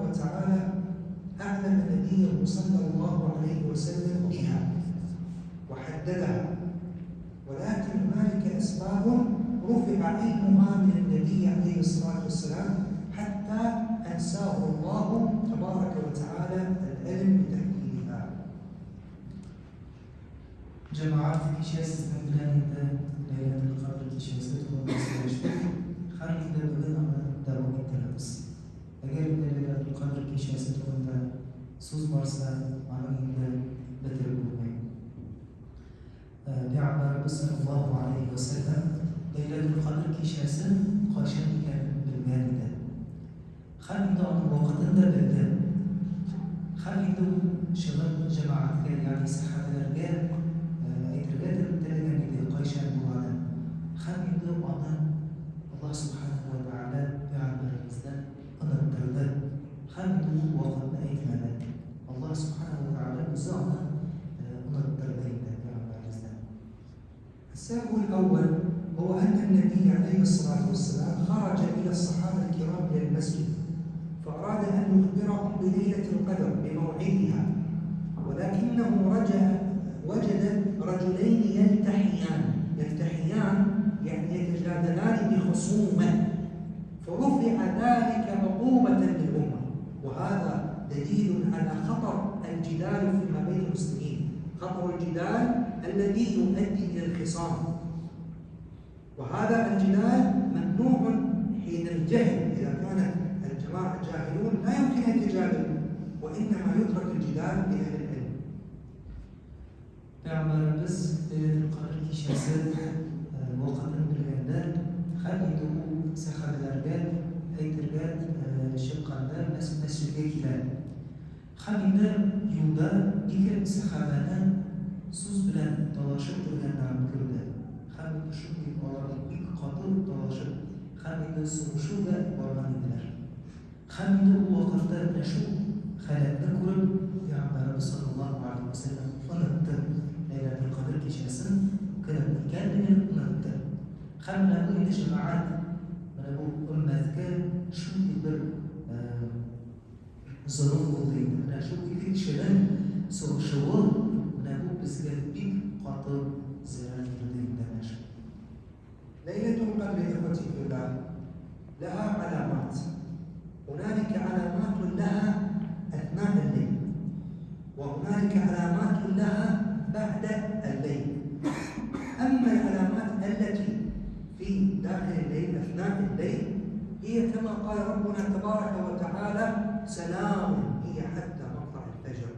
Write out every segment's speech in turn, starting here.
وتعالى أعلم نبيه صلى الله عليه وسلم بها وحددها، ولكن هنالك أسباب رفع علمها من النبي عليه الصلاة والسلام حتى أنساه الله تبارك وتعالى العلم بتحديدها. Җәмәгать, кичә сезнең белән инде Ләйләтел Кадр кичәсе турында сөйләштек һәм инде бүген аны дәвам иттерәбез. Әгәр инде Ләйләтел Кадр кичәсе турында сүз барса, аны инде бетереп булмый. Пәйгамбәребез саллаллаһу алейһи вә сәлләм Ләйләтел Кадр кичәсе кайчан икәнен белгән иде. Һәм инде аның вакытын да белде. Һәм инде ул чыгып җәмәгатькә, ягъни сәхабәләргә әйтергә теләгән иде кайчан булганын. Һәм инде аны Аллаһ Сүбхәнәһү вә Тәгалә пәйгамбәребездән оныттырды. Һәм инде ул вакытны әйтмәде. Аллаһ Сүбхәнәһү вә Тәгалә үзе аны оныттырды инде пәйгамбәребездән. السبب الأول هو أن النبي عليه الصلاة والسلام خرج إلى الصحابة الكرام إلى المسجد، فأراد أن يخبرهم بليلة القدر بموعدها، ولكنه رجع وجد رجلين يلتحيان، يلتحيان يعني يتجادلان بخصومة، فرفع ذلك عقوبة للأمة، وهذا دليل على خطر الجدال فيما بين المسلمين، خطر الجدال الذي يؤدي إلى الخصام، وهذا الجدال ممنوع حين الجهل، إذا كانت الجماعة جاهلون لا يمكن أن يتجادلوا، وإنما يترك الجدال لأهل العلم. Пәйгамбәребез Ләйләтел Кадр кичәсе вакытын белгәндә һәм инде ул сәхабәләргә әйтергә чыкканда мәсҗидгә килә. Һәм инде юлда ике сәхабәне сүз белән талашып торганнарын күрде. Һәм инде шундый аларның бик каты талашып һәм инде сугышу да барган иделәр. Һәм инде ул вакытта менә шул халәтне күреп, Пәйгамбәребез салләллаһу галәйһи вә сәлләм онытты, Ләйләтел Кадер кичәсен көнен икәнлеген онытты. Һәм менә бу инде, җәмәгать, менә бу өммәткә шундый бер золым булды инде. Менә шул ике кешенең сугышуы, менә бу безгә бик каты зыян китерде инде әнә шул. ليلة القدر إخوتي في الله لها علامات، هنالك علامات لها أثناء الليل، وهنالك علامات لها بعد الليل. أما العلامات التي في داخل الليل أثناء الليل هي كما قال ربنا تبارك وتعالى: سلام هي حتى مطلع الفجر.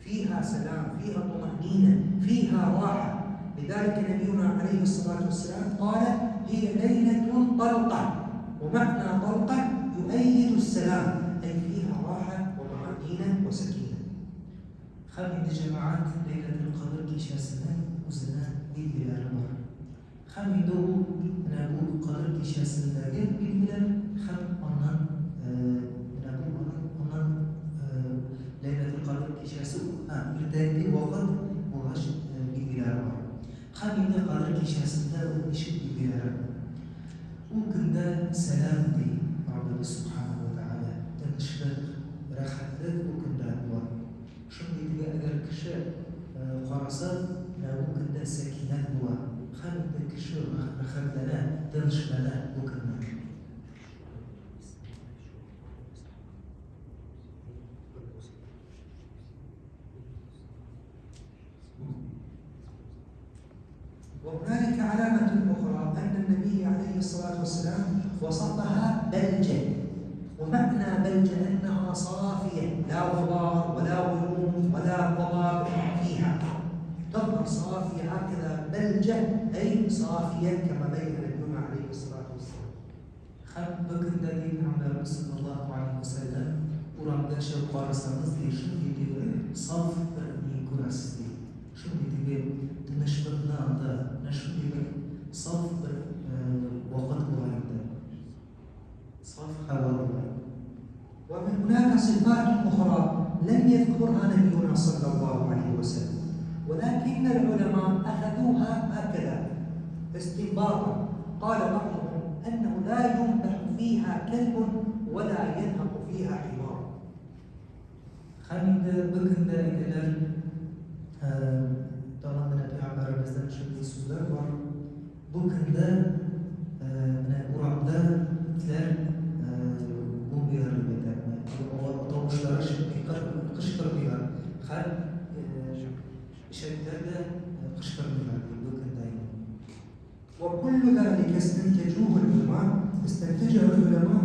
فيها سلام، فيها طمأنينة، فيها راحة. لذلك نبينا عليه الصلاة والسلام قال: هي ليلة طلقة، ومعنى طلقة يؤيد السلام، أي فيها راحة وطمأنينة وسكينة. Һәм инде, җәмәгать, Ләйләтел Кадер кичәсенең үзенә билгеләре бар. Һәм инде ул менә бу Кадер кичәсендәге билгеләр һәм аннан менә бу аның аннан Ләйләтел Кадер кичәсе иртәнге вакыт булгач билгеләре бар. Һәм инде Кадер кичәсендә ул ничек билгеләре? Ул көндә сәлам ди Раббыбыз Субханаһу ва Тәгалә, тынычлык, рәхәтлек ул көндә була. Шундый теге әгәр кеше караса, менә ул көндә сәкинәт була. Һәм инде кеше рәхәтләнә, тынычлана бу көнне. وهنالك علامة أخرى أن النبي عليه الصلاة والسلام وصفها بلجة، ومعنى بلجة أنها صافية، لا غبار ولا غيوم ولا ضباب فيها، تظهر صافية هكذا بلجة، أي صافية كما بين نبينا عليه الصلاة والسلام. Һәм бу көндә ди Пәйгамбәребез саллаллаһу алейһи вә сәлләм урамда чыгып карасагыз ди, шундый теге саф бер ни күрәсез ди. Шундый теге тынычлыкны анда, менә шундый бер саф бер вакыт була инде. Саф һава була. وهناك صفات أخرى لم يذكرها نبينا صلى الله عليه وسلم، ولكن العلماء أخذوها هكذا استنباطا. قال بعضهم أنه لا ينبح فيها كلب ولا ينهق فيها حمار. Һәм инде бу көндә әйтәләр, тагын менә пәйгамбәребездән шундый сүзләр бар. Бу көндә менә урамда этләр булмыйлар дип әйтә. Тавышлары чыкмый, кычкырмыйлар. Һәм ишәкләр дә кычкырмыйлар ди бу көндә инде. وكل ذلك استنتجوه العلماء استنتجه العلماء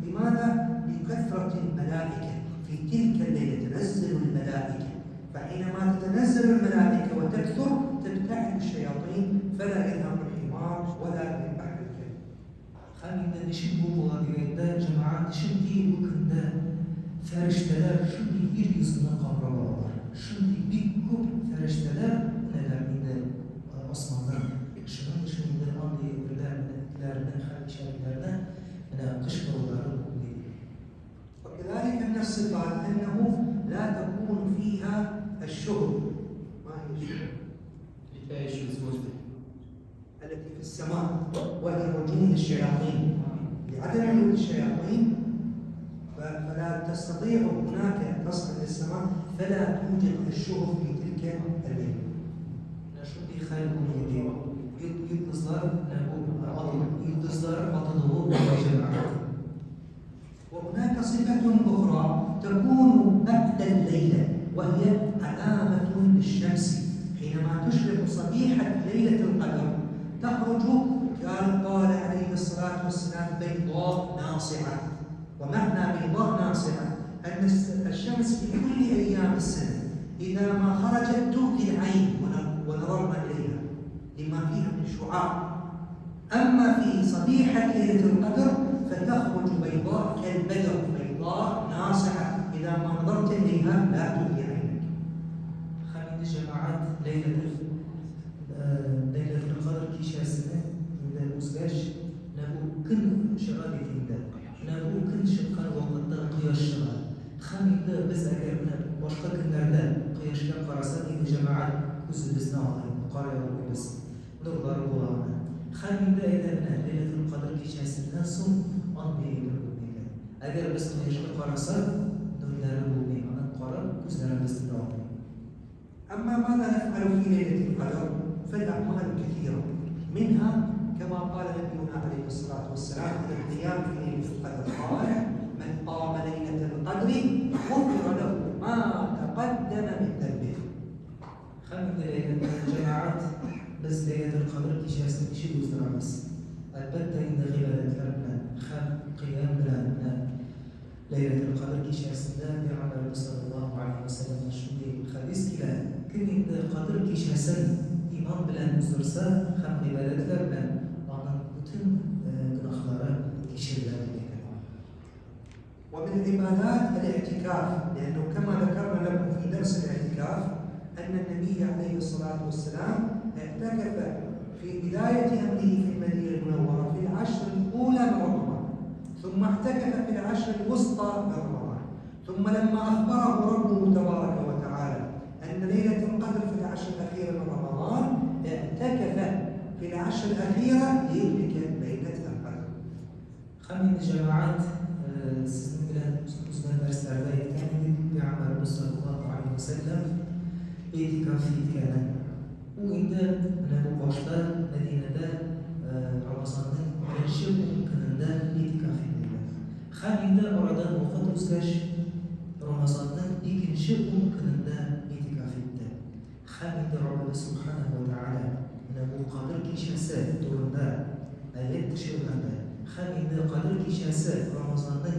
لماذا؟ لكثرة الملائكة في تلك الليلة تنزل الملائكة فحينما تتنزل الملائكة وتكثر تبتعد الشياطين فلا ينهق الحمار ولا يذبح الكلب. Һәм инде ничек бу була дигәндә, җәмәгать, чөнки бу көндә фәрештәләр шундый ир йөзенә камрап алалар. Шундый бик күп фәрештәләр менәләр инде асманнан. Шуның өчен инде андый әйберләр, менә этләрнең һәм ишәкләрнең менә кычкырулары булмый. وكذلك من الصفات أنه لا تكون فيها الشهب. ما هي الشهب؟ Летающие звезды. التي في السماء وهي وجود الشياطين. لعدم وجود الشياطين فلا تستطيع هناك تصل إلى السماء فلا توجد الشهب في تلك الليلة. Менә шундый хәл булды ди. Йолдызлар, менә бу йолдызлар атылуы булмый, җәмәгать. وهناك صفة أخرى تكون بعد الليلة وهي علامة للشمس حينما تشرق صبيحة ليلة القدر تخرج قال عليه الصلاة والسلام بيضاء ناصعة. ومعنى بيضاء ناصعة أن الشمس في كل أيام السنة إذا ما خرجت تؤذي العين ونظرنا إليها لما فيها من شعاع. أما في صبيحة ليلة القدر فتخرج بيضاء كالبدر، بيضاء ناصعة، إذا ما نظرت إليها لا تؤذي عينك. Һәм инде, җәмәгать, Ләйләтул Кадр кичәсенә инде узгач, менә бу көн чыга бит инде. Менә бу көн чыккан вакытта кояш чыга. Һәм инде без әгәр менә башка көннәрдә кояшка карасак инде, җәмәгать, күзебезне ала инде, карый алмыйбыз. Нурлары була аны. Һәм инде әйтә менә Ләйләтул Кадр кичәсеннән соң андый әйбер булмый икән. Әгәр без кояшка карасак, нурлары булмый, аны карап күзләребезне дә алмый. أما ماذا نفعل في ليلة القدر؟ فالأعمال كثيرة، منها كما قال نبينا عليه الصلاة والسلام عن القيام في ليلة القدر، قال: من قام ليلة القدر غفر له ما تقدم من ذنبه. Һәм инде ләйләтул җәмәгать, без Ләйләтул Кадр кичәсен ничек уздырабыз? Әлбәттә инде гыйбадәтләр белән һәм кыям белән. Менә Ләйләтул Кадр кичәсендә Пәйгамбәребез саллаллаһу алейһи вәсәлләмнән шундый хәдис килә: кем инде Кадр кичәсен иман белән уздырса һәм гыйбадәтләр белән, аның бөтен гөнаһлары кичерелә дип әйтә. ومن العبادات الاعتكاف، لأنه كما ذكرنا لكم في درس الاعتكاف أن النبي عليه الصلاة والسلام اعتكف في بداية أمره في المدينة المنورة في العشر الأولى من رمضان، ثم اعتكف في العشر الوسطى من رمضان، ثم لما أخبره ربه تبارك وتعالى أن ليلة القدر في العشر الأخيرة من رمضان اعتكف في العشر الأخيرة ليدرك ليلة القدر. Һәм инде, җәмәгать, сезнең белән узган дәресләрдә әйткән идек, Пәйгамбәребез саллаллаһу алейһи вәсәлләм эътикаф иткәнен. Ул инде менә бу башта Мәдинәдә Рамазанның беренче 10 көнендә эътикаф ителде. Һәм инде арадан вакыт узгач, Рамазанның икенче 10 көнендә эътикаф итте. Һәм инде Раббыбыз Субханаһу ва Тәгалә менә бу Кадер кичәсе турында аять төшергәндә, һәм инде Кадер кичәсе Рамазанның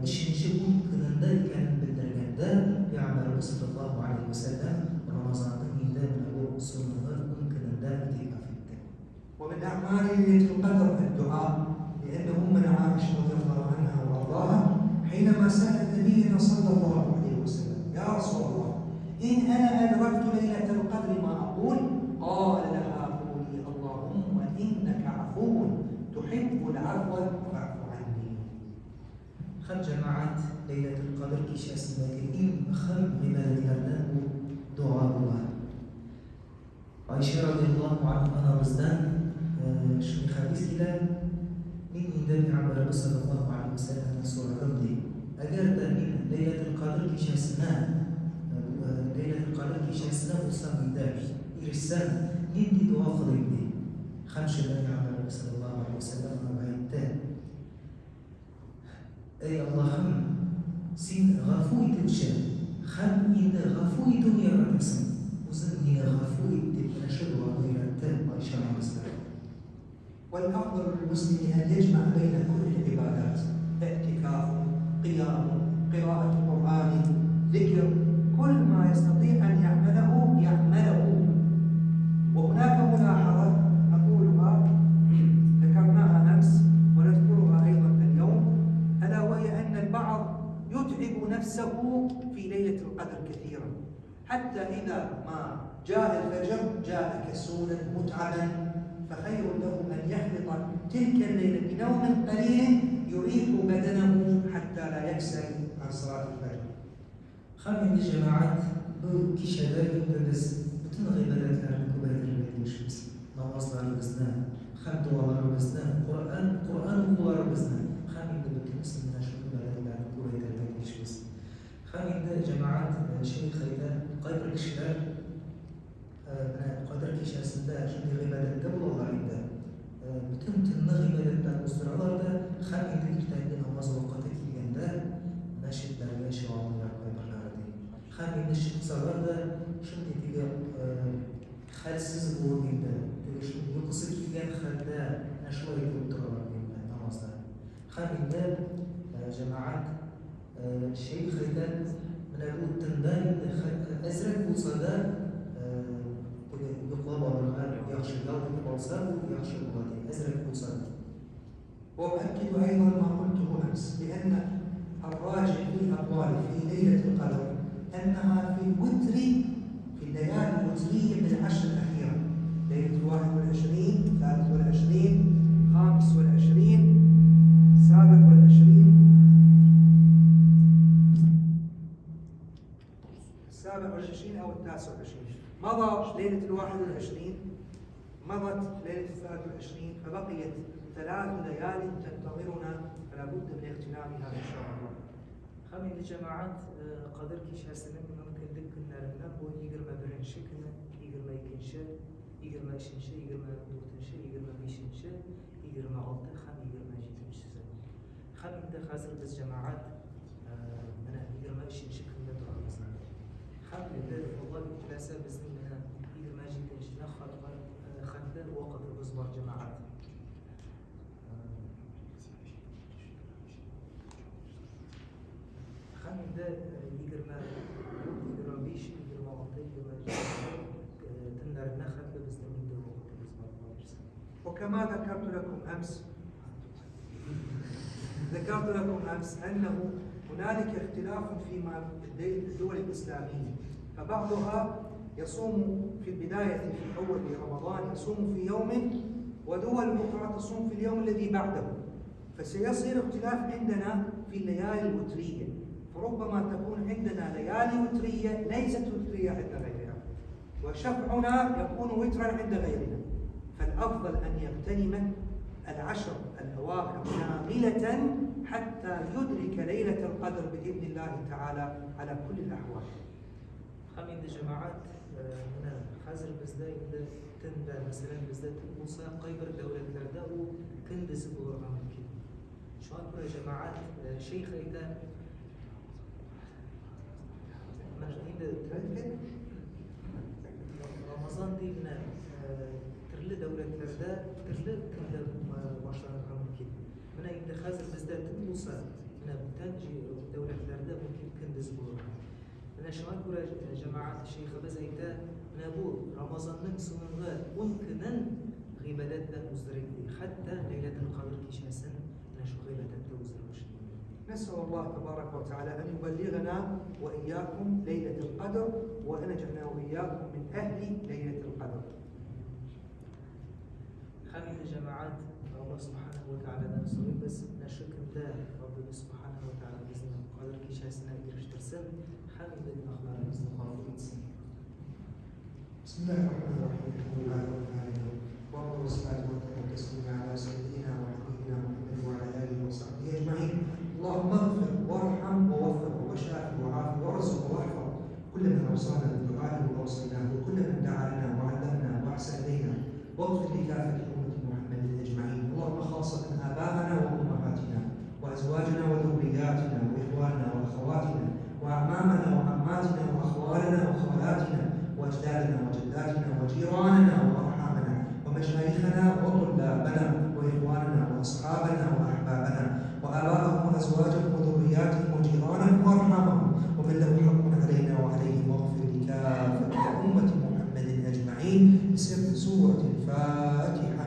өченче 10 көнендә икәнен белдергәндә, Пәйгамбәребез саллаллаһу алейһи вәсәлләм Рамазанның инде менә бу соңгы 10 көнендә эътикаф итте. ومن أعمال ليلة القدر الدعاء، لأن أمنا عائشة رضي الله عنها وأرضاها حينما سألت نبينا صلى الله عليه وسلم: يا رسول الله، إن أنا أدركت ليلة القدر ما أقول؟ قال لها: قولي اللهم إنك عفو تحب العفو فاعف عني. Һәм, җәмәгать, Ләйләтул Кадр кичәсендәге иң мөһим гыйбадәтләрдән бу дога була. Айша радиаллаһу анха анабыздан шундый хәдис килә: мин инде Пәйгамбәребез саллаллаһу алейһи вәсәлләмнән сорадым ди. Әгәр дә мин Ләйләтел Кадер кичәсенә, Ләйләтел Кадер кичәсенә булсам инде, ирешсәм, нинди дога кылыйм, ди. Һәм шунда Пәйгамбәребез салләллаһу галәйһи вә сәлләм аңа әйтте, Әй Аллаһым, Син гафу итүче һәм инде гафу итүне яратасың, Үзең мине гафу ит, дип менә шул доганы өйрәтте Гайшә анабызга. والأفضل للمسلم أن يجمع بين كل العبادات اعتكاف قيام قراءة قرآن ذكر كل ما يستطيع أن يعمله يعمله. وهناك ملاحظة أقولها ذكرناها أمس ونذكرها أيضا اليوم، ألا وهي أن البعض يتعب نفسه في ليلة القدر كثيرا، حتى إذا ما جاء الفجر جاء كسولا متعبا، فخير له أن يخلط تلك الليلة بنوم قليل يريح بدنه حتى لا يكسل عن صلاة الفجر. Һәм инде, җәмәгать, бу кичәдә инде без бөтен гыйбадәтләрне күбәйтергә тиешбез. Намазларыбызны, һәм догаларыбызны, Коръән, Коръән укуларыбызны, һәм инде бөтенесен менә шул гыйбадәтләрне күбәйтергә тиешбез. Һәм инде, җәмәгать, шәех әйтә, кайбер кешеләр менә Кадер кичәсендә шундый гыйбадәттә булалар инде. Бөтен төнне гыйбадәттән уздыралар да, һәм инде иртәнге намаз вакыты килгәндә мәчетләргә чыга алмыйлар кайберләре, ди. Һәм инде чыксалар да, шундый теге хәлсез булып инде, теге шул йокысы килгән хәлдә менә шулай итеп утыралар, ди, менә намазда. Һәм инде, җәмәгать, шәех әйтә, менә бу тында инде әзрәк булса да теге йоклап алырга яхшы, ял итеп алса, бу яхшы була, ди, әзрәк булса да. وأؤكد أيضا ما قلته أمس بأن الراجح في الأقوال في ليلة القدر أنها في الوتر، في الليالي الوترية من العشر الأخيرة، ليلة 21، 23، 25، 27، 27 أو 29. مضى ليلة 21، مضت ليلة 23، فبقيت 3 ليال تنتظرنا، فلا بد من اغتنامها إن شاء الله. Һәм инде, җәмәгать, Кадер кичәсенең мөмкинлек көннәреннән бу 21 көне, 22, 23, 24, 25, 26 һәм 27-се. Һәм инде хәзер без, җәмәгать, менә 23 көндә торабыз инде. Һәм инде Алла бик теләсә, безнең менә 27-нә хәтле вакытыбыз бар, җәмәгать. Һәм инде 24, 25, 26, 27 төннәренә хәтле безнең инде вакытыбыз бар, Алла бирсә. وكما ذكرت لكم أمس، ذكرت لكم أمس أنه هنالك اختلاف فيما الدول الإسلامية، فبعضها يصوم في البداية في أول رمضان يصوم في يوم، ودول أخرى تصوم في اليوم الذي بعده، فسيصير اختلاف عندنا في الليالي الوترية، فربما تكون عندنا ليالي وترية ليست وترية عند غيرها، وشفعنا يكون وترا عند غيرنا، فالأفضل أن يغتنم العشر الأواخر كاملة حتى يدرك ليلة القدر بإذن الله تعالى على كل الأحوال. Һәм инде, җәмәгать, менә хәзер бездә инде төндә, мәсәлән, бездә төн булса, кайбер дәүләтләрдә ул көндез булырга мөмкин. Шуңа күрә, җәмәгать, шәех әйтә, менә инде Рамазан ди, менә төрле дәүләтләрдә төрле көндә башланырга мөмкин. Менә инде хәзер бездә төн булса, менә бүтән дәүләтләрдә мөмкин көндез булырга. Менә шуңа күрә, җәмәгать, шәехебез әйтә, менә бу Рамазанның соңгы 10 көнен гыйбадәт белән уздырыйк, ди. Хәтта Ләйләтул Кадр кичәсен менә шул гыйбадәттә уздыру өчен. نسأل الله تبارك وتعالى أن يبلغنا وإياكم ليلة القدر وأن يجعلنا وإياكم من أهل ليلة القدر. Һәм инде, җәмәгать, Аллаһ Субханаһу ва Тәгаләдән сорыйбыз, менә шул көндә Раббыбыз Субханаһу ва Тәгалә безне Кадер кичәсенә ирештерсен һәм инде гөнаһларыбызны гафу итсен. بسم الله الرحمن الرحيم، الحمد لله رب العالمين، وافضل الصلاه والتسليم على سيدنا وحبيبنا محمد وعلى اله وصحبه اجمعين. اللهم اغفر وارحم أوصانا بالدعاء وأوصيناه، وكل من دعا لنا وعلمنا وأحسن إلينا، واغفر لكافة أمة محمد أجمعين. اللهم خاصة آباءنا وأمهاتنا وأزواجنا وذرياتنا وإخواننا وأخواتنا وأعمامنا وعماتنا وأخوالنا وخالاتنا وأجدادنا وجداتنا وجيراننا وأرحامنا ومشايخنا وطلابنا وإخواننا وأصحابنا وأحبابنا وآباءهم وأزواجهم وذرياتهم وجيرانهم وأرحامهم ومن له حق علينا وعليهم، واغفر لكافة أمة محمد أجمعين. بسر سورة الفاتحة.